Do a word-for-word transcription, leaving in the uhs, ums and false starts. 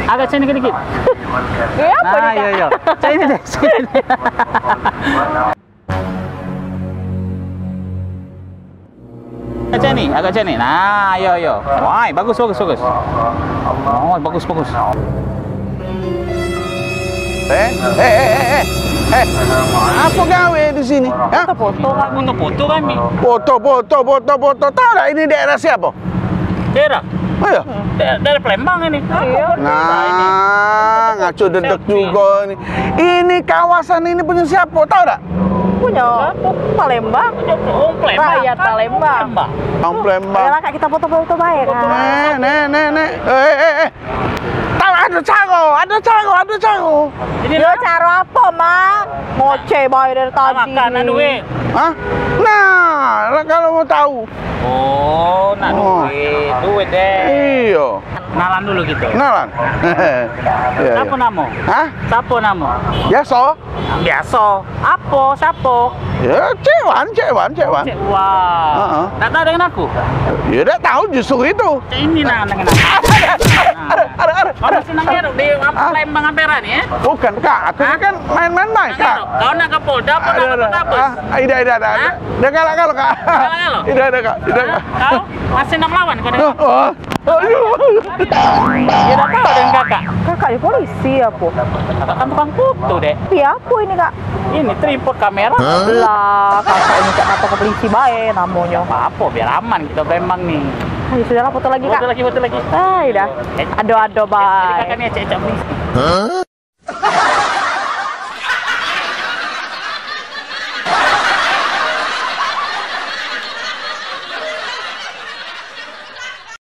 Agak sini dikit. Iya, apa Nah, nih, Kak? Yo, yo. Sini deh, sini deh. Agak sini, agak sini. Nah, yo, yo. Wah, bagus, bagus, bagus. Oh, bagus, bagus. Eh, eh, eh, eh, eh. Eh, apa gawe di sini? Hah? Foto-foto kami. Foto-foto kami. Foto, foto, foto, foto. Tahu tak ini daerah siapa? Daerah? Oh, iya. Da-, daerah Palembang ini. Iya. Nah, ngaco dedek juga ini. Ini kawasan ini punya siapa? Tahu tak? Punya Palembang. Punya Palembang. Rakyat Palembang. Palembang. Orang Palembang. Yalah, Kak, kita foto-foto baik, Kak. Nek, nek, nek, nek. Eh, eh, eh, eh. Tahu ada caro, ada caro, ada caro. Ini Yo, lah. Caro apa, Mang? Ngoceh bae dari tadi. Makan, nih. Duit. Hah? Nah, lah kalau mau tahu. Oh, nak Oh. duit. Duit deh. Iya. Kenalan dulu gitu. Kenalan. Iya, Siapa iya. namo? Hah? Siapa namo? Biasa. Biasa. Apa? Siapa? Ya, Cek Wan, Cek Wan, Cek Wan. Cek Wan. Heeh. Tak tahu dengan aku? Ya, tak tahu justru itu. Cek ini nah dengan aku. Ada, ada, ada, ada. Kamu senang ya, di Hah? Palembang Ampera nih ya? Bukan, Kak. Aku Hah? kan main-main baik, Kak. Kau nak ke Polda apa Ada, nak ke ada. Poltabes? Ah, tidak, tidak, tidak. Hah? Dah galak, galak, Kak. Galak, galak? Tidak, tidak, Kak. Tidak, Hah? Kak. Kau masih nak melawan kau ni? Oh, oh. Aduh. Dia dah tahu dengan kakak. Kakak ni polisi apa? Kakak kan tukang foto, Dek. Iya, apa ini, Kak? Ini tripod kamera. Lah, kakak ini cak kata ke polisi bae namanya. Apa, biar aman kita Palembang ni. Ayo, sudahlah, foto lagi, Kak. Foto lagi, foto lagi. Hai, dah. Eh. Aduh, aduh, Jadi bye. kakak ni cek-cek polisi.